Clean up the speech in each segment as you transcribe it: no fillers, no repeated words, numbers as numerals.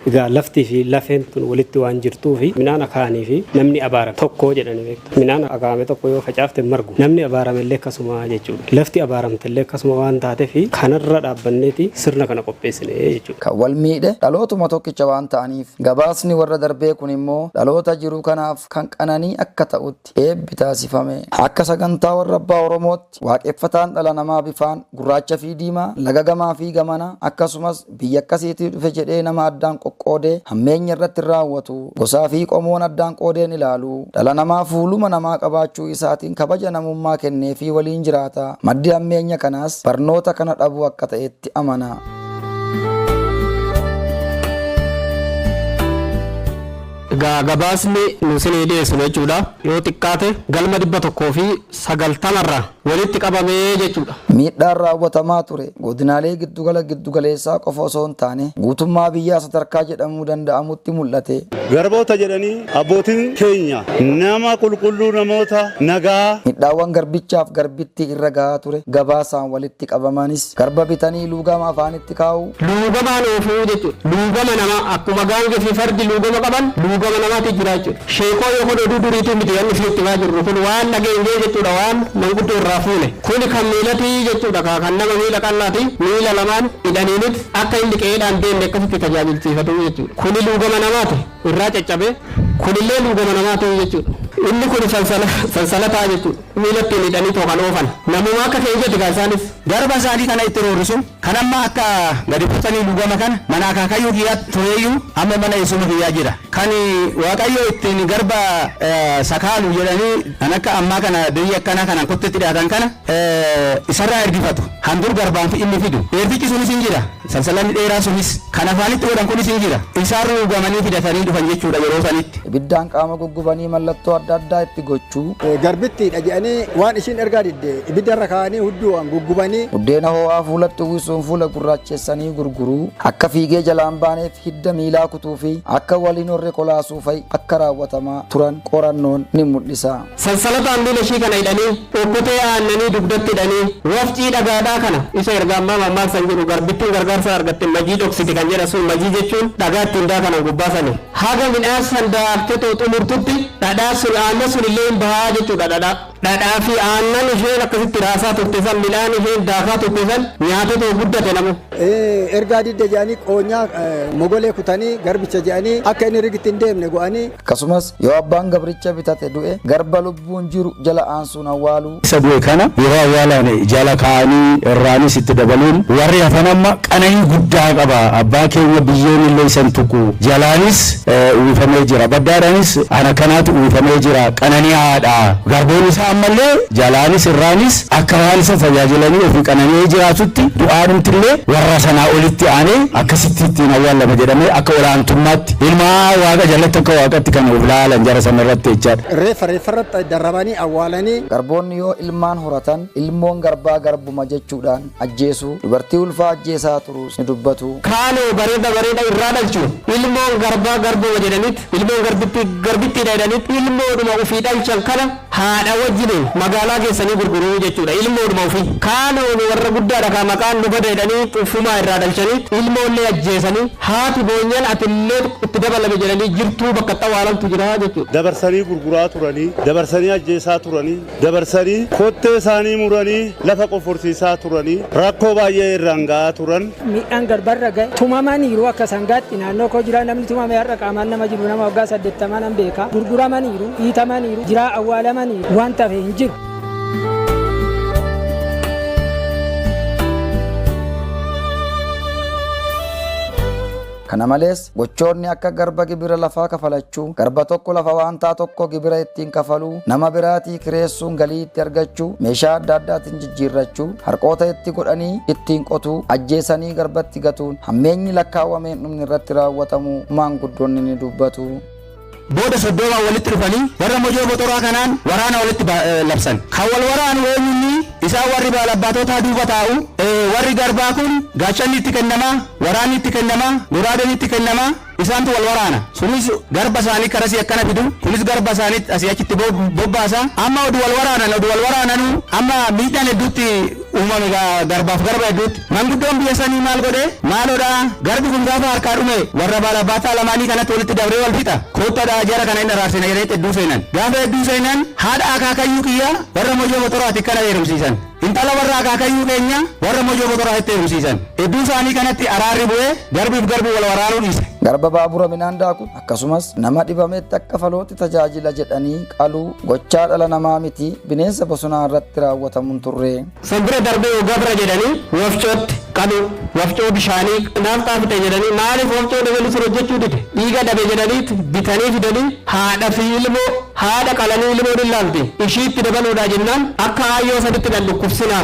Egaa laftii fi lafeen tun walitti waan jirtuufi midhaan akaa'anii fi namni abaarame tokko jedhani beektu. Midhaan akaa'ame tokko yoo facaafte hin margu. Namni abaarame illee akkasuma jechuudha. Lafti abaaramte illee akkasuma waan taatefi kanarra dhaabbanneeti sirna kana qopheessine jechuudha. Kan wal miidhe dhalootuma tokkicha waan ta'aniif gabaasni warra darbee kun immoo dhaloota jiru kanaaf kan qananii akka ta'utti eebbi taasifame. Akka sagantaa warra abbaa Oromootti waaqeffataan dhala namaa bifaan gurraacha fi diimaa, laga gamaa fi gamana akkasumas biyya akkasiitii dhufe jedhee nama addaan qoqqoodee hammeenya irratti hin raawwatu. Gosaa fi qomoon addaan qoodee hin ilaalu. Dhala namaa fuuluma namaa qabaachuu isaatiin kabaja namummaa kenneefii waliin jiraata. Maddi hammeenya kanaas barnoota kana dhabuu akka ta'etti amana. Egaa gabaasni nu isinii dhiyeessinu jechuudha yoo xiqqaate galma 190 irraa walitti qabame jechuudha. Miidhaan raawwatamaa ture godinaalee giddugala giddugaleessaa qofa osoo hin taane guutummaa biyyaa sadarkaa jedhamuu danda'amutti mul'ate. Garboota jedhanii abbootiin keenya nama qulqulluu namoota nagaa. Miidhaawwan garbichaaf garbittii irra gahaa ture gabaasaan walitti qabamanis garba bitanii luugama afaanitti kaa'uu. Luugamaan oofuu jechuudha. Luugama namaa akkuma gaangee fi fardi luugama qaban luugama namaati jira jechuudha. Sheekoo yoo kun oduu duriituu miti wanni isinitti himaa jirru kun waan dhageenyee jechuudha waan manguddoo irraa fuune. Kuni kan miilatii jechuudha kaa kan nama miila qal'aati miila lamaan hidhaniinit akka inni qe'eedhaan deemne akkasitti tajaajilchiifatu jechuudha. Kuni luugama namaati irraa caccabe kunillee luugama namaati jechuudha. Inni kuni sansalataa jechuudha. Miila ittiin hidhanii too kan oofan. Namuma akka keenyati kaa isaanis. Garba isaanii kana itti roorrisu. Kan amma akka gadi kutanii luugama kana mana akaakayyuu kiyyaa tureeyyuu amma mana eessuma kiyyaa jira. Kan Waaqayyo ittiin garba sakaalu jedhanii kan akka ammaa kana biyyi akkanaa kanaan kotteetti dhiyaatan kana isarraa ergifatu. Handur garbaan inni fidu. Dheertichi sunis hin jira. Sansalanni dheeraa sunis kan afaanitti godhan kunis hin jira. Isaan ruugamanii fidatanii dhufan jechuudha yeroo sanitti. Ibiddaan qaama guggubanii mallattoo adda addaa itti gochuu. Garbittiidha jedhanii waan ishiin ergaa didde ibidda irra kaa'anii hudduuwaan guggubanii. Buddeena hoo'aa fuulatti uwwisuun fuula gurraachessanii gurguruu, akka fiigee jalaa hin baaneef hidda miilaa kutuu fi akka wal hin horre kolaasuu fa'i akka raawwatamaa turan qorannoon ni mul'isa. Sansalataan miila ishii kana hidhanii, okkotee aannanii dugdatti hidhanii, wafcii dhagaadhaa kana, isa erga ammaa mammaaksan jedhu garbittiin gargaarsa argatte majii dhoksiti kan jedhan sun majii jechuun dhagaa ittiin daakanan gubbaa sani. Haga midhaan san daaktee too xumurtutti dhadhaa sun aannan sun illee hin bahaa jechuudha dhadhaa. Dhadhaa fi aannan isheen akkasitti raasaa turte san midhaan isheen daakaa turte san nyaatee too guddate namu. Ergaa didde jedhanii qoonyaa mogolee kutanii garbicha jedhanii akka inni rigitti hin deemne go'anii. Akkasumas, yoo abbaan gabricha bitate du'e, garba lubbuun jiru jala aansuun awwaaluu. Isa du'e kana yeroo awwaalan jala kaa'anii irraanis itti dabaluun warri hafan amma qananii guddaa qaba. Abbaa keenya biyyeen illee isa hin tuqu. Jalaanis uwwifamee jira. Baddaadhaanis ana kanaatu uwwifamee jira. Qanani'aadha. Garboonni isaa ammallee jalaanis irraanis akka waan isa tajaajilanii ofii qanani'ee jiraatutti du'aadhumti illee warra sanaa olitti aanee akkasitti ittiin awwaallama jedhamee akka olaantummaatti ilma Waaqa jalatti akka Waaqatti kan of laalan jara sana irratti jechaadha. Reeffa reeffarratti darrabanii awwaalanii. Garboonni yoo ilmaan horatan ilmoon garbaa garbuma jechuudhaan ajjeesuu, dubartii ulfaa ajjeesaa turuus ni dubbatu. Kaanoo bareeda bareeda irraa dhalchu ilmoon garbaa garbuma jedhaniit ilmoon garbittii garbittiidha jedhaniit ilmoodhuma ufii dhalchan kana haadha wajjiniin magaalaa geessanii gurguruu jechuudha ilmoodhuma ufii. Kaanoo nu warra guddaadha kaa maqaan nu bada jedhanii ufumaa irraa dhalchaniit ilmoollee ajjeesanii haati boonyan atillee itti dabalame jedhanii jirtuu bakka itti awwaalantu jira jechuudha. Dabarsanii gurguraa turanii, dabarsanii ajjeesaa turanii, dabarsanii kottee isaanii muranii lafa qofforsiisaa turanii, rakkoo baay'ee irraan ga'aa turan. Miidhaan garbarra ga'e tumamaniiru akka sangaatti naannoo koo jira namni tumame har'a qaamaan nama jiru nama waggaa 80 nan beeka gurguramaniiru dhiitamaniiru jiraa awwaalamaniiru waan tafe hin jiru. Kana malees, gochoonni akka garba gibira lafaa kafalachuu, garba tokko lafa waantaa tokko gibira ittiin kafaluu, nama biraatii kireessuun galii itti argachuu, meeshaa adda addaatiin jijjiirrachuu, harqoota itti godhanii ittiin qotuu, ajjeesanii garbatti gatuun hammeenyi lakkaawwamee hin dhumne irratti raawwatamuu maanguddoonni ni dubbatu. Booda soddoomaan walitti dhufanii warra Mojoo Boxoraa kanaan waraana walitti labsan. Kan wal waraanu eenyunni? Isaan warri baalabbaatotaa duuba taa'u. Warri garbaa kun gaachanni itti kennama, waraanni itti kennama, goraadeen itti kennama, isaantu wal waraana. Sunis garba isaanii karasii akkana fidu, kunis garba isaanii asii achitti bobbaasa. Amma odu wal waraanan, odu wal waraananuu amma miidhaan hedduutti uumame garbaaf garba hedduutti. Manguddoon biyya sanii maal godhe? Maaloodha, garbi kun gaafa harkaa dhume warra baalabbaataa lamaanii kanatti walitti dabree wal fixa. Koottadha, jara kana hin araarsina jedhee hedduu seenan. Gaafa hedduu seenan haadha akaakayyuu kiyya warra Mojoo Motoraati kana heerumsiisan. Intala warra akaakayyuu keenya warra Mojoo Motoraatti heerumsiisan. Hedduu isaanii kanatti araarri bu'ee garbiif garbi wal waraanuu dhiise. Garba baabura midhaan daaku akkasumas nama dhibametti akka falootti tajaajila jedhanii qaluu gochaa dhala namaa miti bineensa bosonaa irratti raawwatamuun turre. San bira darbee gabra jedhanii wafcootti qalu, wafcoo bishaanii naafxaa fixe jedhanii, maaliif wafcoo dabalu sun hojjechuu dide, dhiiga dhabe jedhanii bitanii fidanii haadha fi ilmoo, haadha qalanii ilmoo dhillaalti ishiitti dabaluudha jennaan akka aayyoo saditti nan dhukkubsinaa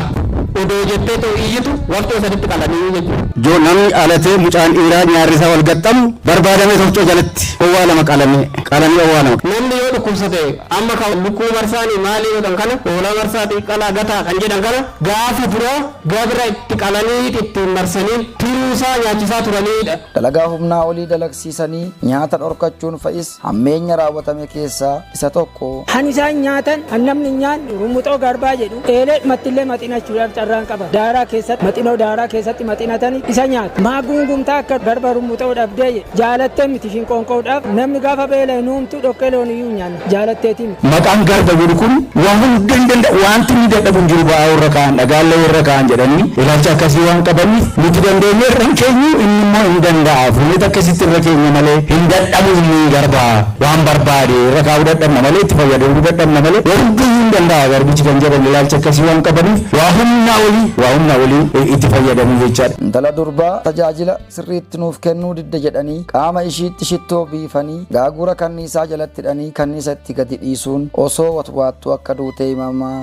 odoo jettee ta'u iyyitu wafcoo saditti qalanii jechuudha. Joo, namni alatee mucaan dhiiraa nyaarri isaa wal gaxxamu barbaadamee tolchoo jalatti owwaalama, qalamee qalamee owwaalama. Namni yoo dhukkubsate amma kan lukkuu marsaanii maalii godhan kana, hoolaa marsaa xiqqalaa gataa kan jedhan kana, gaafa dura gabra itti qalanii ittiin marsanii tiruusaa nyaachisaa turanidha. Dalagaa humnaa olii dalagsiisanii nyaata dhorkachuun fa'is hammeenya raawwatame keessaa isa tokko. Han isaan nyaatan, han namni hin nyaanne rumuxoo garbaa jedhu, eelee mattillee maxinachuudhaaf carraan qaba. Daaraa keessatti maxinoo, daaraa keessatti maxinatanii isa nyaatu. Maa guungumtaa akka garba rumuxoo dhabdee jedhe, jaalattee miti ishiin qoonqoodhaaf, namni gaafa beela'e nuumtuu dhoqqee loon iyyuu hin nyaanne jaalatteetii miti. Maqaan garba jedhu kun waan hunda hin danda'u, wanti inni dadhabu hin jiru, ba'aa warra kaan dhagaallee warra kaan jedhanii ilaalcha akkasii waan qabaniif nuti dandeenye irra hin keenyu, inni immoo hin danda'a, fuunet akkasitti irra keenya malee hin dadhabu. Inni garba waan barbaade irra kaa'uu dadhabna malee, itti fayyadamuu dadhabna malee, waan hundayyuu hin danda'a garbichi kan jedhan ilaalcha akkasii waan qabaniif waa humnaa olii itti fayyadamu jechaadha. Intala durbaa tajaajila sirriitti nuuf kennuu didde jedhanii qaama ishiitti shittoo biifanii gaagura kanniisaa jalatti hidhanii kanniisa itti gadi dhiisuun osoo watwaattuu akka duutee himamaa.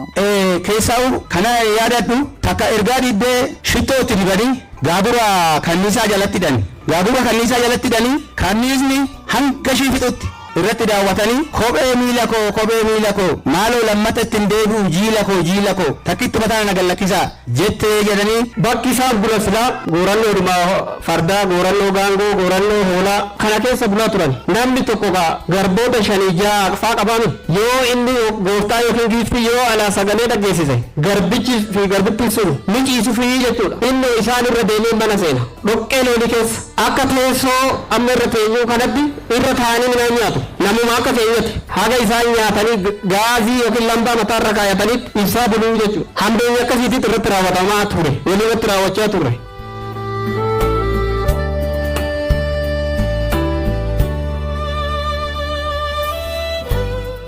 Keessaa'u kana yaadadhu, takka ergaa diddee shittoo itti dibanii gaagura kanniisaa jalatti hidhani. Gaagura kanniisaa jalatti hidhanii kanniisni hanga ishii fixutti irratti daawwatanii, "Kophee miila koo, kophee miila koo, maaloo lammata ittiin deebi'u, jiila koo, jiila koo, takkitti mataa na gallakkisaa," jettee jedhanii. Bakki isaan bula silaa goorannoodhuma fardaa, goorannoo gaangoo, goorannoo hoolaa kana keessa bulaa turan. Namni tokko gaa garboota shanii ja'a faa qabaami. Yoo inni gooftaa yookiin giiftii yoo alaa sagalee dhaggeessise, garbichi fi garbittiin sun ni ciisu fi jechuudha. Inni isaan irra deemee mana seena. Dhoqqee loonii keessa akka teessoo amma irra teenyuu kanatti irra taa'anii midhaan nyaatu. Namuma akka keenyatti haga isaan nyaatanii gaazii yookiin lambaa mataarra kaayatanitti ibsaa buluu jechuudha. Hambeenya akkasiitti irratti raawwatamaa ture. Walirratti raawwachaa ture.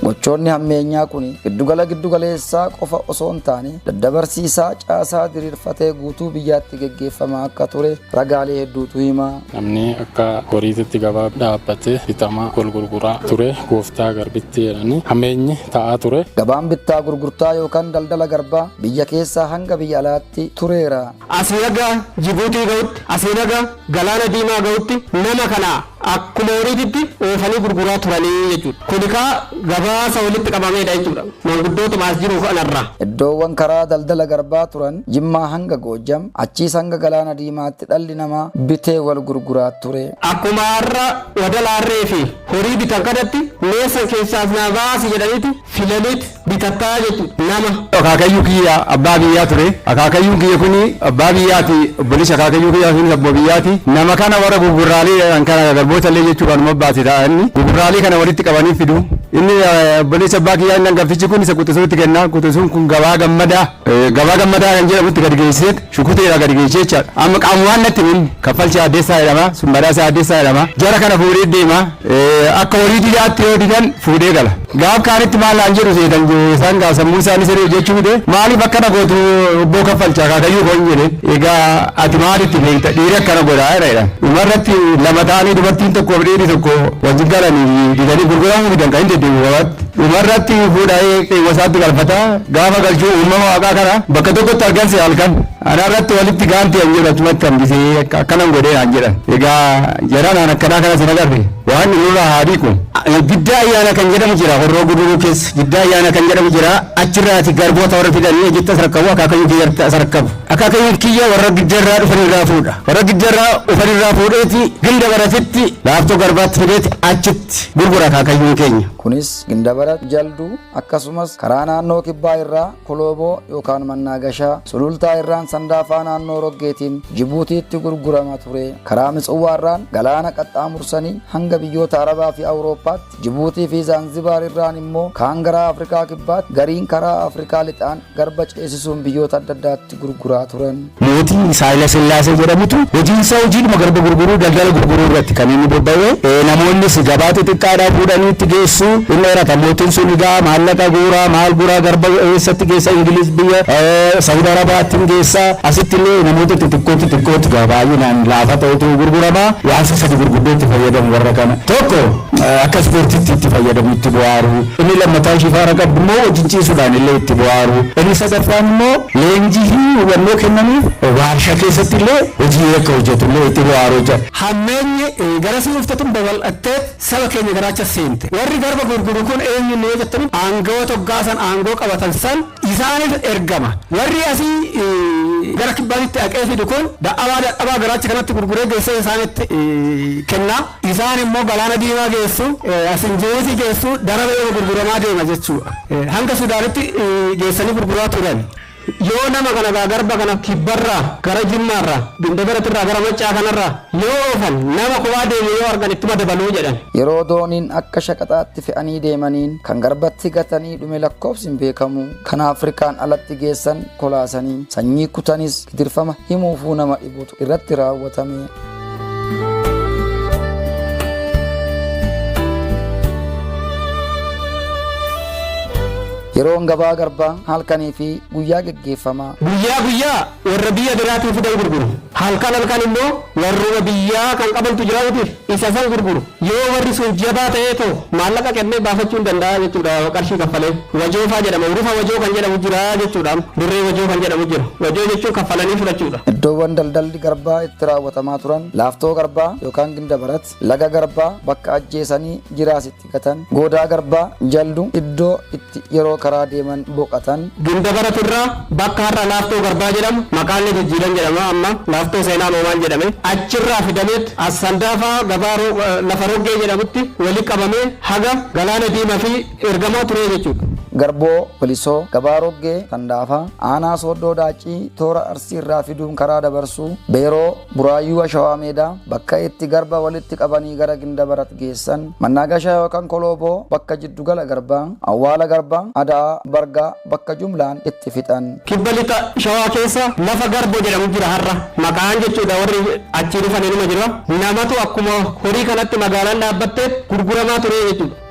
Gochoonni hammeenyaa kun giddugala giddugaleessaa qofa osoo hin taane daddabarsiisaa caasaa diriirfatee guutuu biyyaatti geggeeffamaa akka ture ragaalee hedduutu hima. Namni akka horiititti gabaa dhaabbatee bitamaa wal gurguraa ture, gooftaa garbitti jedhanii hammeenyi ta'aa ture. Gabaan bittaa gurgurtaa yookaan daldala garbaa biyya keessaa hanga biyya alaatti tureera. Asii haga Jibuutii ga'utti, asii haga Galaana Diimaa ga'utti nama kana akkuma horiititti oofanii gurguraa turanii jechuudha. Kuni kaa gabaasa walitti qabameedha jechuudha. Manguddootuma as jiru kanarraa. Iddoowwan karaa daldala garbaa turan Jimmaa hanga Goojjam, achiis hanga Galaana Diimaatti dhalli namaa bitee wal gurguraa ture. Akkuma har'a wadalaarree fi horii bitan kanatti meeshaan keessaas naa baasi jedhaniiti filaniit bitattaa jechuudha nama. Akaakayyuu kiyya abbaa biyyaa ture. Akaakayyuun kiyya kuni abbaa biyyaati. Obboleessi akaakayyuu kiyyaa sunis abbaa biyyaati. Nama kana warra gugurraalee kan kana garboota illee jechuudhaan numa baase ta'anii gugurraalee kana walitti qabanii fidu. Inni obboleessi abbaa kiyyaa inni hangaftichi kun isa quxisuutti kenna. Quxisuun kun gabaa gammadaa kan jedhamutti gadi geessee shukuteedha gadi geessee jechaadha. Amma qaamumaan natti hin kaffalchi addeessaa jedhama. Sun badhaasa addeessaa jedhama. Jara kana fuudhee deema. Akka horii didaatti yoo didan fuudhee gala. Gaaf kaanitti maal naan jedhu seetan, isaan gaa sammuu isaanii sirrii hojjechuu fide, "Maaliif akkana gootu obboo kaffalcha akaakayyuu koon?" jedhe. "Egaa ati maalitti beekta, dhiirri akkana godhaa?" jedha. Dhumarratti lama ta'anii, dubartiin tokko fi dhiirri tokko wajjin galanii didanii gurguramuu fidan kan hin deddeebi'u gabaatti. Dhumarratti fuudhee qeewwasaatti galfata. Gaafa galchuu uumama waaqaa kana bakka tokkotti arganse halkan. Anarratti walitti gaanti an jedhu achumatti hambisee akkanan godhee an jedhan. Egaa jaraan an akkanaa kana sin agarre. Waan nurraa haa dhiqu. Giddaa Ayyaana kan jedhamu jira, Horroo Guduruu keessa Giddaa Ayyaana kan jedhamu jira. Achirraati garboota warra fidanii hojiitti as rakkabu, akaakayyuu kiyyatti as rakkabu. Akaakayyuun kiyya warra Giddarraa dhufanirraa fuudha. Warra Giddarraa dhufanirraa fuudheeti Gindabaratitti Laaftoo Garbaatti fideeti achitti gurgura akaakayyuun keenya. Kunis Gindabarat, Jalduu, akkasumas karaa naannoo Kibbaa irraa Kolooboo yookaan Mannaagashaa, Sulultaa irraan Sandaafaa naannoo Roggeetiin Jibuutiitti gurgurama ture. Karaa Mitsuwwaarraan galaana qaxxaamursanii hanga biyyoota Arabaa fi Awurooppaatti, Jibuutii fi Zaanzibaar irraan immoo kaan gara Afrikaa Kibbaatti, gariin karaa Afrikaa Lixaan garba ceesisuun biyyoota adda addaatti gurguraa turan. Mootii Saahila Sillaasee jedhamutu hojiinsaa hojiidhuma garba gurguruu, daldala gurguruu irratti kan inni bobba'e. Namoonnis gabaa xixiqqaadhaa fuudhanii itti geessu. Inni dheerata. Mootiin sun egaa maallaqa guuraa, maal guuraa, garba eessatti geessa? Ingiliz, biyya Saawud Arabaatti hin geessa. Asitti illee namoota xixiqqoo xixiqqootti egaa baay'inaan laafa ta'etu gurgurama. Waan sadi gurguddoo itti fayyadamu warra kana. Tokko, akka ispoortiitti itti fayyadamu, itti bohaaru. Inni lammataa, shifaara qabdu immoo wajjin ciisuudhaan illee itti bohaaru. Inni sadaffaan immoo leenjii fi hubannoo kennaniif waarshaa keessatti illee hojii akka hojjetu illee itti bohaaru jechuudha. Hammeenyi garasii dhufte tun babal'attee saba keenya garaacha seente. Warri garba gurguru kun eenyuun yoo jettanii, aangawoota hoggaasan aangoo qabatan san isaaniif ergama. Warri asii gara kibbaatitti haqee fidu kun dadhabaa dadhabaa garaacha kanatti gurguree geessee isaanitti kenna. Isaan immoo Galaana Diimaa geessu, asin Jibuutii geessu, darabee gurguramaa deema jechuudha. Hanga Sudaanitti geessanii gurguraa turan. Yoo nama kana gaa garba kana Kibbarraa gara Jimmaarraa, Gindabaratirraa gara Maccaa kanarraa yoo oofan, nama kophaa deemu yoo argan ittuma dabaluu jedhan. Yeroo dooniin akka shaqaxaatti fe'anii deemaniin kan garbatti gatanii dhume lakkoofsi hin beekamu. Kan Afrikaan alatti geessan kolaasanii sanyii kutanis gidirfama himuufuu nama dhibutu irratti raawwatame. Yeroon gabaa garbaa halkanii fi guyyaa geggeeffama. Guyyaa guyyaa warra biyya biraatii fidan gurguru. Halkan halkan immoo warruma biyyaa kan qabantu jira miti, isa san gurguru. Yoo warri sun jabaa ta'ee too maallaqa kennee baafachuu hin danda'a jechuudha, qarshii kaffalee. Wajoofaa jedhama. Urufa Wajoo kan jedhamu jira jechuudha. Dirree Wajoo kan jedhamu jira. Wajoo jechuun kaffalanii fudhachuudha. Iddoowwan daldalli garbaa itti raawwatamaa turan: Laaftoo Garbaa yookaan Gindabarat, Laga Garbaa bakka ajjeesanii jiraas itti gatan, Goodaa Garbaa, Jaldu iddoo itti yeroo karaa deeman boqatan. Gindabarat irraa bakka har'a Laaftoo Garbaa jedhamu, maqaan ni jijjiiran jedhama, amma Laaftoo Seenaa Moomaan jedhame, achirraa fidameet as Sandaafaa gabaa lafa Roggee jedhamutti wali qabamee haga Galaana Diimaa fi ergamaa ture jechuudha. Garboo, Walisoo, Gabaa Roggee, Sandaafaa, Aanaa Sooddoo Daaccii, toora Arsii irraa fiduun karaa dabarsuu, Beeroo, Buraayyuu Ashawaa Meedaa, bakka itti garba walitti qabanii gara Gindabarat geessan, Mannaagashaa yookaan Kolooboo, bakka jiddugala garbaa, Awwaala Garbaa, Ada'aa, Bargaa, bakka jumlaan itti fixan. Kibba Lixa Shawaa keessa lafa Garbo jedhamu jira har'a. Maqaan jechuudha, warri achii dhufan inuma jira. Namatu akkuma horii kanatti magaalaan dhaabbatteet gurguramaa ture jechuudha.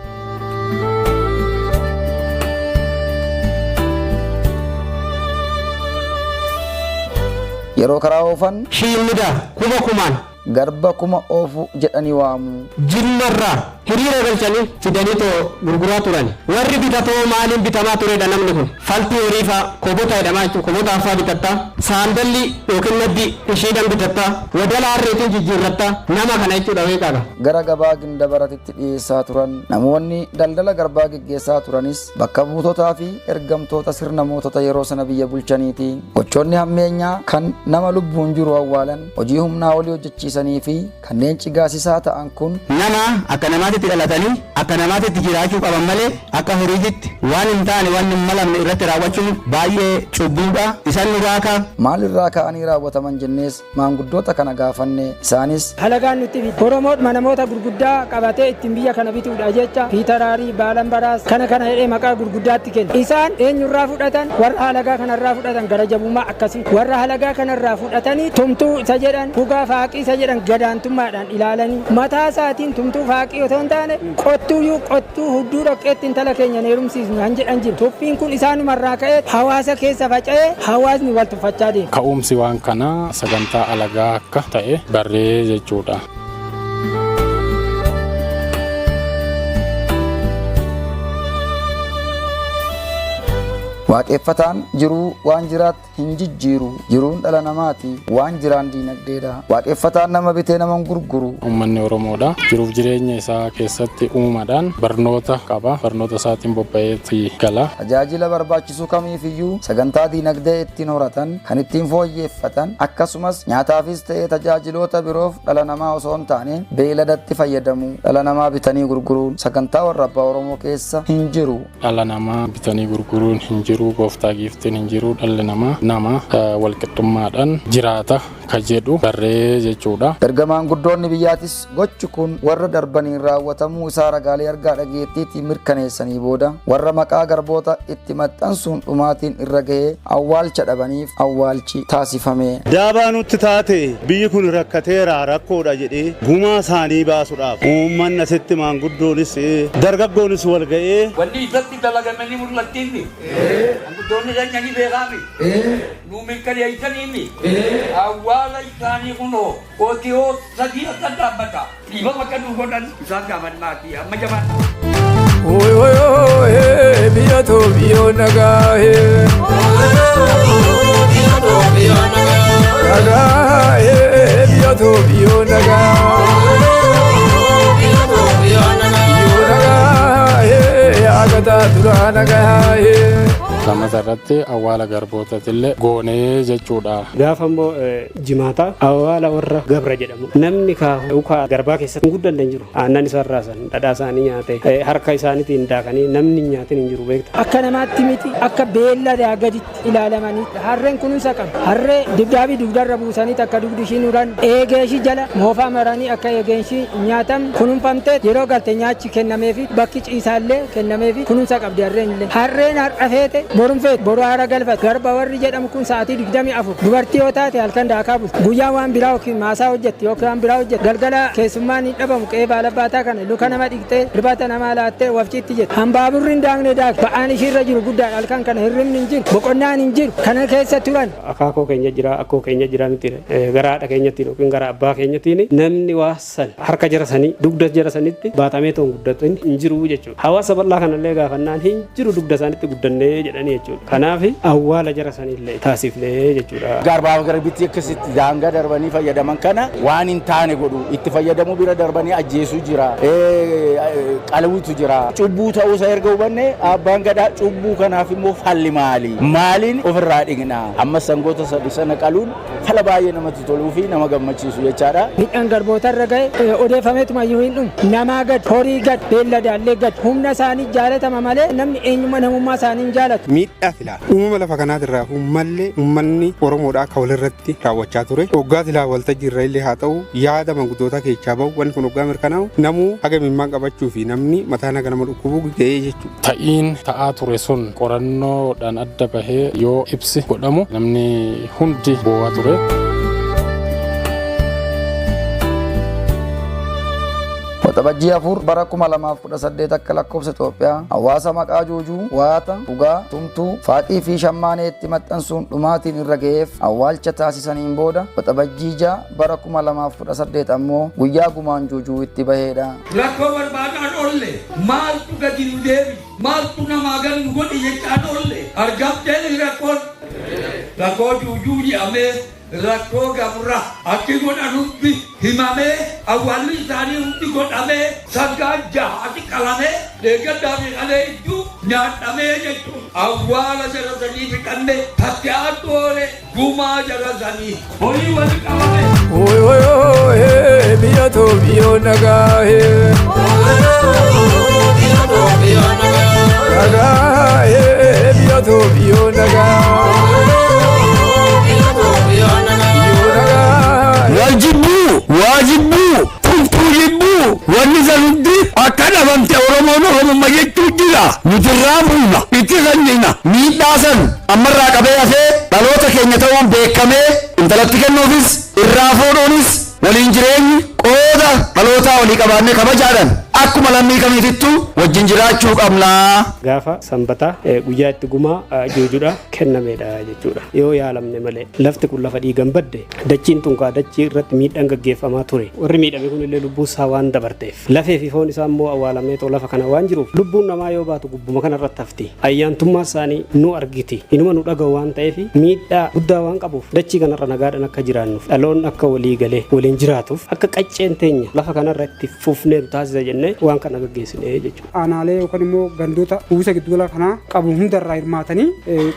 Yeroo karaa oofan Shiillidaa kuma kumaan. Garba kuma oofu jedhanii waamu. Jimmarraa hiriira galchanii fidanii too gurguraa turan. Warri bitatoo maaliin bitamaa turedha namni kun? Faltii horii faa, kobota jedhamaa jechuudha. Kobotaa faa bitattaa. Saandalli yookiin naddi ishiidhaan bitattaa. Wadala harreetiin jijjiirrattaa. Nama kana jechuudha beekaadha. Gara gabaa Gindabaratitti dhiyeessaa turan. Namoonni daldala garbaa geggeessaa turanis bakka buutotaa fi ergamtoota sirna mootota yeroo sana biyya bulchaniiti. Gochoonni hammeenyaa kan nama lubbuun jiru awwaalan, hojii humnaa olii hojjechiisanii fi kanneen cigaasisaa ta'an kun Nama akka namaatitti dhalatanii akka namaatitti jiraachuu qaban malee akka horiititti waan hin taane, waan hin malamne irratti raawwachuun baay'ee cubbuudha. Isan nu raaka. Maalirraa ka'anii raawwataman jennees maanguddoota kana gaafanne. Isaanis. Halagaan nutti fide Oromoodhuma namoota gurguddaa qabatee ittiin biyya kana bituudha jecha Fiitaraarii, Baalambaraas kana kana jedhee maqaa gurguddaatti kenne. Isaan eenyurraa fudhatan? Warra halagaa kanarraa fudhatan. Gara jabummaa akkasii warra halagaa kanarraa fudhatanii, tumtuu isa jedhan, fugaa faaqii isa jedhan gadaantummaadhaan ilaalanii, mataa isaatiin tumtuu faaqii otoo hin taane qottuuyyuu qottuu hudduu dhoqqeetti intala keenya hin heerumsiisnu han jedhan jiru. Tuffiin kun isaanumarraa ka'ee hawaasa keessa faca'ee hawaasni wal tuffachaa deema. Ka'umsi waan kanaa sagantaa alagaa akka ta'e barree jechuudha. Waaqeffataan jiruu waan jiraatti hin jijjiiru. Jiruun dhala namaati. Waan jiraan diinagdeedha. Waaqeffataan nama bitee nama hin gurguru. Uummanni Oromoodha. Jiruuf jireenya isaa keessatti uumaadhaan barnoota qaba. Barnoota isaatiin bobba'eeti gala. Tajaajila barbaachisu kamiifiyyuu sagantaa diinagdee ittiin horatan, kan ittiin fooyyeffatan, akkasumas nyaataafis ta'ee tajaajiloota biroof dhala namaa osoo hin taane beeyladatti fayyadamu. Dhala namaa bitanii gurguruun sagantaa warra abbaa Oromoo keessa hin jiru. Dhala namaa bitanii gurguruun hin jiru, gooftaa giiftiin hin jiru, dhalli namaa nama walqixxummaadhaan jiraata ka jedhu barree jechuudha. Erga maanguddoonni biyyaatis gochi kun warra darbaniin raawwatamuu isaa ragaalee argaa dhageettiitiin mirkaneessanii booda warra maqaa garboota itti maxxansuun dhumaatiin irra gahee awwaalcha dhabaniif awwaalchi taasifame. Daabaa nutti taate, biyyi kun rakkateera, rakkoodha jedhee gumaa isaanii baasuudhaaf uummanni asitti maanguddoonis dargaggoonis wal ga'ee. Wanni isatti dalagame ni mul'attiinni. Manguddoonni keenya ni beekaami. Nu mirkaneessaniimi. Awwaala isaanii kunoo qootiyoo sadii akka dhaabbata. Dhiifama akka nu godhan isaan gaafannaafi amma jabaan. Oy oy oy biyya too biyyoo nagaa nagaa biyya too biyyoo nagaa biyyoo nagaa agataa turaa nagaa. Lamata irratti awwaala garbootatillee goonee jechuudha. Gaafa immoo jimaataa awwaala warra gabra jedhamu. Namni ukaa garbaa keessatti hin guddanne hin jiru. Aannan isaan raasan, dhadhaa isaanii nyaate, harka isaaniitiin daakanii namni hin nyaatin hin jiru beekta. Akka namaatti miti, akka beelladaa gaditti ilaalamanii. Harreen kunuunsa qabu. Harree dugdaafi dugdarra buusanii takka dugdi ishiin uran eegee ishii jala moofaa maranii akka eegeen ishii nyaatam kunuunfamtee yeroo galte nyaachi kennameefi bakki ciisaallee kennameefi kunuunsa qabdi harreen illee. Harreen har'a feete borum feete boru haara galfate. Garba warri jedhamu kun sa'aatii 24 dubartii yoo taate halkan daakaa bulti. Guyyaa waan biraa yookiin maasaa hojjetti yookiin waan biraa hojjetti. Galgala keessummaan hin dhabamu qe'ee baalabbaataa kana luka nama dhiqxee ribata namaa laattee wafciitti jetti. Hambaaburri hin daakne daakti. Ba'aan ishiirra jiru guddaadha. Halkan kana hirribni hin jiru. Boqonnaan hin jiru. Kana keessa turan. Akaakoo keenya jira, akkoo keenya jira miti gara haadha keenyattiin yookiin gara abbaa keenyattiin namni waa san harka jara sanii dugda jara sanitti baatamee toon guddatin hin jiru jechuudha. Hawaasa bal'aa kanallee gaafannaan hin jiru dugda isaanitti guddannee jedhanii jechuudha. Kanaaf awwaala jara saniillee taasifnee jechuudha. Garbaaf garbitti akkasitti daangaa darbanii fayyadaman kana waan hin taane godhu itti fayyadamuu bira darbanii ajjeesuu jira, qalawutu jira. Cubbuu ta'uusaa erga hubanne abbaan gadaa cubbuu kanaaf immoo falli maali? Maaliin ofirraa dhiqna? Amma sangoota sadi sana qaluun fala baay'ee namatti toluu fi nama gammachiisu jechaadha. Miidhaan garbootarra ga'e odeeffameetuma iyyuu hin dhumu. Namaa gad, horii gad, beelladaallee gad. Humna isaanii jaalatama malee namni eenyummaa namummaa isaanii hin jaalatu. Miidhaa silaa uumama lafa kanaatirraa uummallee uummanni Oromoodhaa akka walirratti raawwachaa ture. Hoggaa silaa waltajjii irra illee haa ta'u yaada manguddootaa keessaa bahu wanni kun hoggaa mirkanaa'u namuu haga mimmaan qabachuu fi namni mataan haga nama dhukkubu ga'ee jechuudha. Ta'iin ta'aa ture sun qorannoodhaan adda bahee yoo ibsi godhamu namni hundi boo'aa ture. Waxabajjii 4 bara 2018 akka lakkoofsa Itoophiyaa hawaasa maqaa Juujuu, Waata, Dhugaa, Tumtuu, Faaqii fi Shammaaneetti maxxansuun dhumaatiin irra ga'eef awwaalcha taasisaniin booda Waxabajjii 6 bara 2018 ammoo guyyaa gumaan Juujuu itti baheedha. Rakkoo barbaadaan oolle maaltu gadi nu deebi maaltu namaa gad nu godhe jechaan oolle argamteen rakkoon rakkoo Juujuu jedhamee rakkoo gabra akki godhan hundi himamee awwaalli isaanii hundi godhamee sangaa jahaati qalamee deeggaddaa fi qalee idduu nyaadhamee jechuun awwaala jara sanii fixanne tatte adoole gumaa jara sanii horii wali qabame. Oy oy oy biyya too biyyoo nagaa nagaa biyya too biyyoo nagaa. Wal jibbuu, waa jibbuu, tuftuu jibbuu, wanni san hundi akka dhabamte Oromoon Oromummaa jechuu jira. Nuti irraa buuna, itti kennina. Miidhaa san ammarraa qabee hafee dhaloota keenya ta'uun beekamee intalatti kennuufis irraa fuudhuunis waliin jireenyi qooda dhalootaa walii qabaannee kabajaadhaan Akkuma lammii kamiitittuu wajjin jiraachuu qabna. Gaafa sanbataa guyyaa itti gumaa juujuudha kennamedha jechuudha. Yoo yaalamne malee lafti kun lafa dhiigan badde, dachiin tun kaa dachii irratti miidhaan gaggeeffamaa ture. Warri miidhame kun illee lubbuu isaa waan dabarteef, lafee fi foon isaa immoo awwaalamee too lafa kana waan jiruuf, lubbuun namaa yoo baatu gubbuma kana irratti hafti. Ayyaantummaa isaanii nu argiti. Inuma nu dhaga'u waan ta'eef, miidhaa guddaa waan qabuuf, dachii kanarra nagaadhaan akka jiraannuuf, dhaloonni akka walii galee waliin jiraatuuf, akka qacceen teenya lafa kanarra itti fufnee nu taasisa jennee waan kana gaggeessine jechuudha. Aanaalee yookaan immoo gandoota uwwisa giddugala kanaa qabu hundarraa hirmaatanii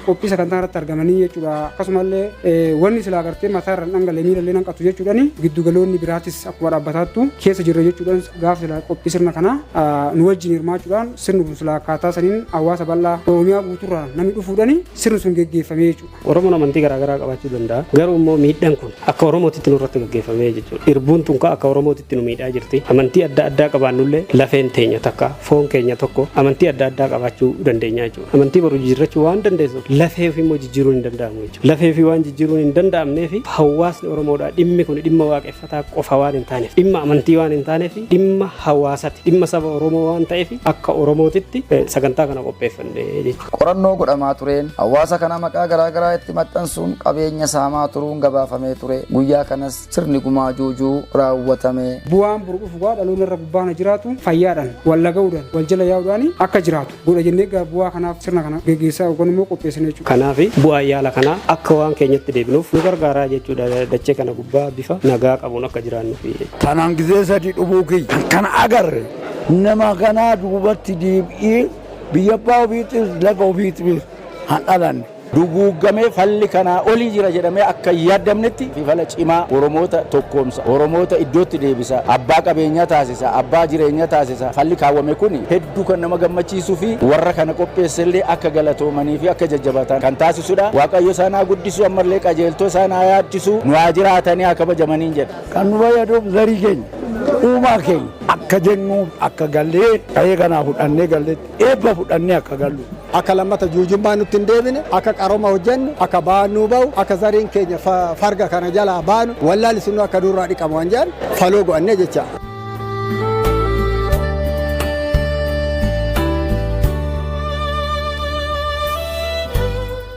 qophii sagantaa irratti argamanii jechuudha. Akkasumallee wanni silaa gartee mataa irra dhangalee miilallee nanqatu jechuudhaan, giddugaloonni biraatis akkuma dhaabbataattu keessa jirra jechuudhaan, gaafa silaa qophii sirna kanaa nu wajjin hirmaachuudhaan, sirni kun silaa akkaataa saniin hawaasa bal'aa Oromiyaa guutuurraa namni dhufuudhaan sirni sun geggeeffamee jechuudha. Oromoon amantii garaagaraa qabaachuu danda'a. Garuu immoo miidhaan kun akka Oromootitti nurratti gaggeeffamee jechuudha. Irbuun tun akka Oromootitti nu miidhaa jirti. Amantii adda addaa qabaannullee lafeen teenya takka, foon keenya tokko, amantii adda addaa qabaachuu dandeenya jechuudha. Amantii boru jijjiirrachuu waan dandeessuuf, lafee ofii immoo jijjiiruun hin danda'amu jechuudha. Lafee ofii waan jijjiiruun hin danda'amneef, hawaasni Oromoodhaa dhimmi kun dhimma waaqeffataa qofa waan hin taaneef, dhimma amantii waan hin taaneef, dhimma hawaasati, dhimma saba Oromoo waan ta'eef, akka Oromootitti sagantaa kana qopheeffanne jechuudha. Qorannoo godhamaa tureen hawaasa kana maqaa garaagaraa itti maxxansuun qabeenya saamaa turuun gabaafamee ture. Guyyaa kanas sirni gumaa juujuu raawwatame. Bu'aan boru dhufu gaa dhaloonni irra gubbaana jiraatu fayyaadhaan wal laga'uudhaan wal jala yaa'uudhaan akka jiraatu godha jennee gaa bu'aa kanaaf sirna kana geggeessaa yookaan immoo qopheessine jechuudha. Kanaaf bu'aan yaala kanaa akka waan keenyatti deebinuuf nu gargaaraa jechuudha. Dachee kana gubbaa bifa nagaa qabuun akka jiraannuuf. Tanaan gizee sadi dhufuu kiyya kan kana agarre, nama kanaa duubatti deebi'ee biyya abbaa ofiittis lafa ofiittis han dhalanne. Duguuggamee falli kanaa olii jira jedhamee akka hin yaaddamnetti fala cimaa Oromoota tokkoomsa, Oromoota iddootti deebisa, abbaa qabeenyaa taasisa, abbaa jireenyaa taasisa. Falli kaawwame kun hedduu kan nama gammachiisuu fi warra kana qopheessellee akka galatoomanii fi akka jajjabatan kan taasisudha. Waaqayyo isaan haa guddisu, ammallee qajeeltoo isaan haa yaaddisu, nu haa jiraatanii haa kabajamanii jedha. Kan nu fayyaduuf zarii keenya, uumaa keenya akka jennuuf, akka gallee qa'ee kanaa fudhannee galleetti eebba fudhannee akka gallu. Akka lammata juujummaa nutti hin deebine, akka qaroma hojjennu, akka baannuu bahu, akka zariin keenya farga kana jalaa baanu, wallaalli sunuu akka durraa dhiqamu waan jedhan faloo go'annee jecha.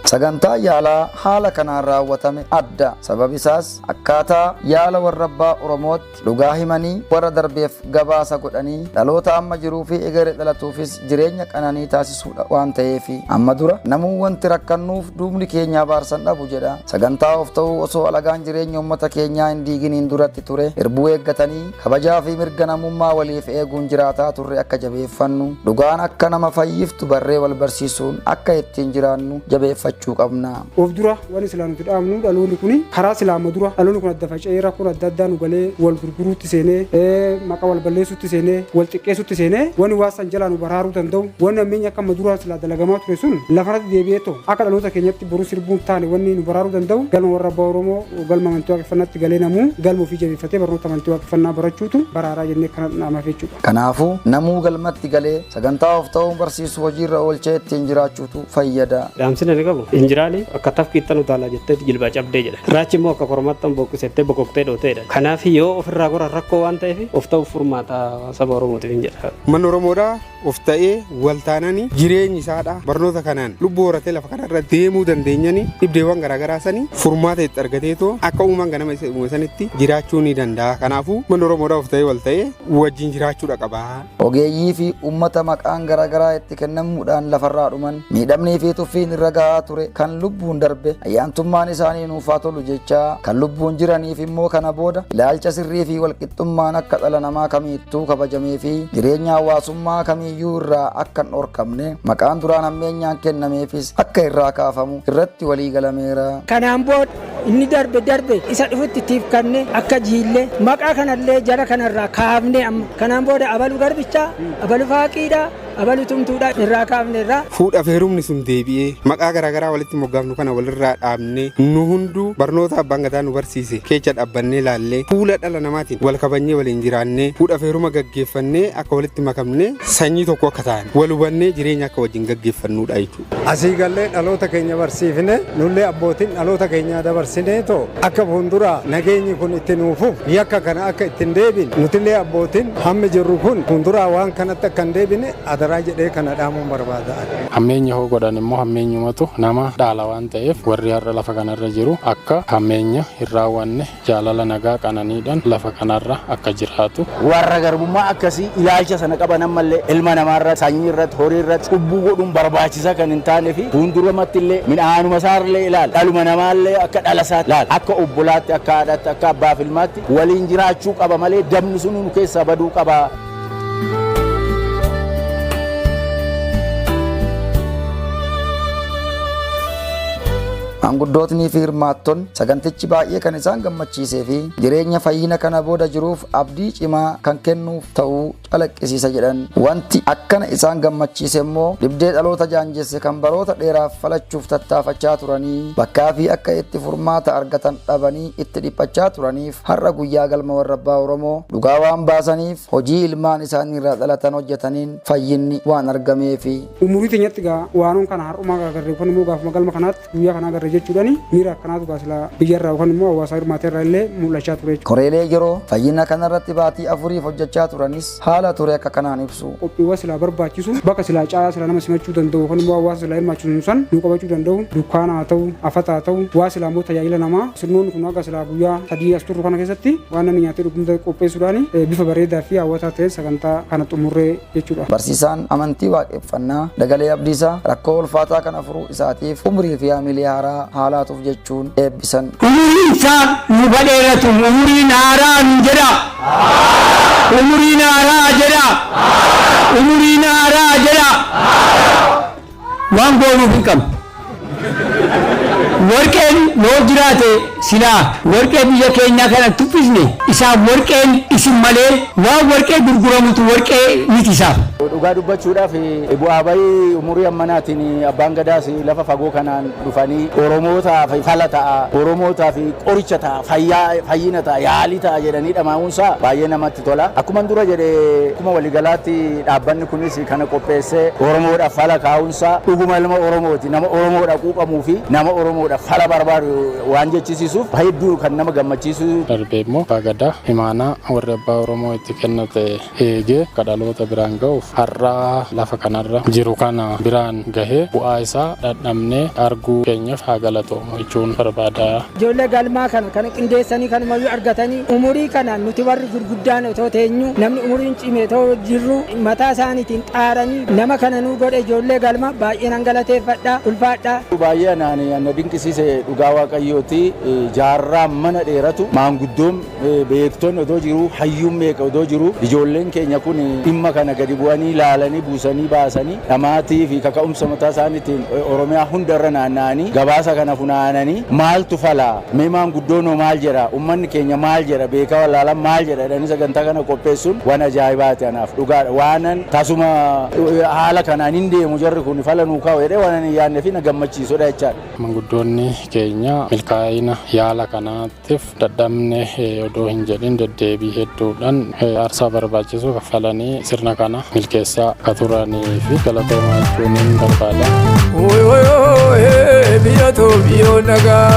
Sagantaa yaalaa haala kanaan raawwatame adda. Sababi isaas akkaataa yaala warra abbaa Oromootti dhugaa himanii, warra darbeef gabaasa godhanii, dhaloota amma jiruu fi egeree dhalatuufis jireenya qananii taasisuudha waan ta'eef. Amma dura namuu wanti rakkannuuf duubni keenya abaarsan dhabu jedha. Sagantaa of ta'uu osoo alagaan jireenya uummata keenyaa hin diiginiin duratti ture irbuu eeggatanii kabajaa fi mirga namummaa waliif eeguun jiraataa turre akka jabeeffannu, dhugaan akka nama fayyiftu barree wal barsiisuun akka ittiin jiraannu jabeeffachuu qabna. Of dura wanni silaa nuti dhaabnu, dhaloonni kun karaa silaama dura dhaloonni kun adda faca'ee rakkoon adda addaa nu galee, wal gurguruutti seenee, maqaa wal balleessuutti seenee, wal xiqqeessuutti seenee, wanni waa san jalaa nu baraaruu danda'u, wanni ammeenya akka amma duraa silaa dalagamaa ture sun lafarratti deebi'ee ta'u, akka dhaloota keenyatti boru sirbuun taane, wanni nu baraaruu danda'u galma warra abbaa Oromoo, galma amantii waaqeffannaatti galee namuu galma ofii jabeeffatee barnoota amantii waaqeffannaa barachuutu baraaraa jennee kana dhaamaaf jechuudha. Kanaafuu namuu galmatti galee sagantaa of ta'uun barsiisuu hojiirra oolchee ittiin jiraachuutu fayyada. Dhaamsina ni qabu. Injiraani akka tafkiittan utaalaa jettee jilbaa cabdee jedha. Raachi immoo akka kormaattan boqqisettee boqoqtee dhooteedha. Kanaaf yoo ofirraa goran rakkoo waan ta'eef, of ta'uuf furmaata saba Oromootiif hin jedha. Manni Oromoodhaa of ta'ee wal taananii jireenyi isaadha barnoota kanaan lubbuu horatee lafa kanarra deemuu dandeenyanii, dhibdeewwan garaagaraa sanii furmaata itti argateetoo akka uumaan ganama isa uume sanitti jiraachuu ni danda'a. Kanaafuu manni Oromoodhaa of ta'ee wal ta'ee wajjin jiraachuudha qaba. Ogeeyyii fi uummata maqaan garaagaraa itti kennamuudhaan lafarraa dhuman, miidhamnii fi tuffiin irra gahaa ture, kan lubbuun darbe ayyaantummaan isaanii nuuf haa tolu jechaa, kan lubbuun jiraniif immoo kana booda ilaalcha sirrii fi walqixxummaan akka dhala namaa kamiittuu kabajamee fi jireenya hawaasummaa kamiiyyuu irraa akka hin dhorkamne, maqaan duraan hammeenyaan kennameefis akka irraa kaafamu irratti walii galameera. Kanaan booda inni darbe darbe, isa dhufutti tiifkanne, akka jiillee maqaa kanallee jara kanarraa kaafne, amma kanaan booda abalu garbichaa, abalu faaqiidha. Abalu tumtuudha irraa kaafne irraa. Fuudhaaf heerumni sun deebi'ee maqaa garaagaraa walitti moggaafnu kana walirraa dhaabnee nu hunduu barnoota abbaan gadaa nu barsiise keessa dhaabbannee laallee fuula dhala namaatiin wal kabajnee waliin jiraannee fuudhaaf heeruma gaggeeffannee akka walitti makamnee sanyii tokko akka ta'an wal hubannee jireenya akka wajjin gaggeeffannudha jechuudha. Asii gallee dhaloota keenya barsiifne nullee abbootiin dhaloota keenyaa dabarsinee too akka fuulduraa nageenyi kun itti nuufuuf yakka kana akka ittiin deebine nutillee abbootiin hammi jirru kun fuulduraa waan kanatti akka hin deebine adaraa jedhee kana dhaamuun barbaada. Hammeenya hoo godhan immoo hammeenyumatu nama dhaala waan ta'eef warri har'a lafa kanarra jiru akka hammeenya hin raawwanne jaalala nagaa qananiidhaan lafa kanarra akka jiraatu. Warra garbummaa akkasii ilaalcha sana qaban ammallee ilma namaarra sanyii irratti horii irratti cubbuu godhuun barbaachisaa kan hin taane fi fuulduramatti illee midhaanuma isaarlee ilaala dhaluma namaallee akka dhala isaatti ilaala akka obbolaatti akka haadhaatti akka abbaaf ilmaatti waliin jiraachuu qaba malee dabni sun nu keessaa baduu qaba. Maanguddootnii fi hirmaattonni sagantichi baay'ee kan isaan gammachiisee fi jireenya fayyina kana booda jiruuf abdii cimaa kan kennuuf ta'uu calaqqisiisa jedhan. Wanti akkana isaan gammachiise immoo dhibdee dhaloota jaanjesse kan baroota dheeraaf falachuuf tattaafachaa turanii bakkaa fi akka itti furmaata argatan dhabanii itti dhiphachaa turaniif har'a guyyaa galma warra abbaa Oromoo dhugaa waan baasaniif hojii ilmaan isaanii irraa dhalatan hojjetaniin fayyinni waan argameefi. Umurii teenyatti gaa waanoon kana har'umaa agarre yookaan immoo gaafuma galma kanaatti guyyaa kana agarre jechuudhaan miira akkanaatu gaa silaa biyyarraa yookaan immoo hawaasa hirmaateerraa illee mul'achaa ture. Koreelee yeroo fayyina kanarratti baatii afuriif hojjechaa turanis haala ture akka kanaan ibsu. Qophiiwwan silaa barbaachisu bakka silaa caalaa silaa nama simachuu danda'u yookaan immoo hawaasa silaa hirmaachisu san nu qabachuu danda'u dukkaana haa ta'u afata haa ta'u waa silaa immoo tajaajila namaa sirnoonni kun akka silaa guyyaa sadii as turru kana keessatti waan namni nyaatee dhugumta qopheessuudhaan bifa bareedaa fi hawwataa ta'een sagantaa kana xumurree jechuudha. Barsiisaan amantii waaqeffannaa Dagalee Abdiisaa rakkoo ulfaataa kana furuu isaatiif umrii fi haamilee haaraa haalaatuuf jechuun eebbisan. Umuriin isaa nu badheeratu umuriin haaraa nu jedha. Umuriin haaraa jedha. Umuriin haaraa jedha. Waan goonuuf hin qabnu. Warqeen yoo jiraate silaa warqee biyya keenyaa kana tuffisne isaaf warqeen isin malee waan warqee gurguramutu warqee miti isaaf. Dhugaa dubbachuudhaaf bu'aa bahii umurii ammanaatiin abbaan gadaas lafa fagoo kanaan dhufanii Oromootaaf fala ta'a, Oromootaaf qoricha ta'a, fayyaa fayyina ta'a, yaalii ta'a jedhanii dhamaa'uunsaa baay'ee namatti tola. Akkuma dura jedhe akkuma waliigalaatti dhaabbanni kunis kana qopheessee Oromoodhaaf fala kaa'uunsaa dhuguma ilma Oromooti. Nama Oromoodha quuqamuu fi nama Oromoodhaaf fala barbaadu waan jechisiisuuf hedduu kan nama gammachiisu. Darbee immoo abbaa gadaa imaanaa warri abbaa Oromoo itti kennate eegee akka dhaloota biraan ga'uuf har'aa lafa kanarra jiru kana biraan gahee bu'aa isaa dhandhamnee arguu keenyaaf haa galatoomu jechuun barbaada. Ijoollee galmaa kana kan qindeessanii kanumayyuu argatanii umurii kana nuti warri gurguddaan otoo teenyu namni umuriin cime otoo jirru mataa isaaniitiin xaaranii nama kana nuu godhe ijoollee galma baay'ee nan galateeffadha ulfaadha. Baay'ee anaan na dinqisiise dhugaa waaqayyooti jaarraa mana dheeratu maanguddoon beektonni otoo jiru hayyuun meeqa otoo jiru ijoolleen keenya kun dhimma kana gadi bu'anii ilaalanii buusanii baasanii dhamaatii fi kaka'umsa mataa isaaniitiin Oromiyaa hundarra naanna'anii gabaasa kana funaananii maaltu fala mee maanguddoon hoo maal jedha ummanni keenya maal jedha beekaa wallaalaan maal jedha jedhanii sagantaa kana qopheessuun waan ajaa'ibaati anaaf dhugaadha waanan tasuma haala kanaan hin deemu jarri kun fala nuu kaa'u jedhee waanan hin yaadne fi na gammachiisudha jechaadha. Manguddoonni keenya milkaa'ina yaala kanaatiif dadhabne odoo hin jedhin deddeebii hedduudhaan aarsaa barbaachisu kaffalanii sirna kana milkeessaa akka turanii fi galatoomaa jechuun hin barbaada. Biyya too biyyoon nagaa.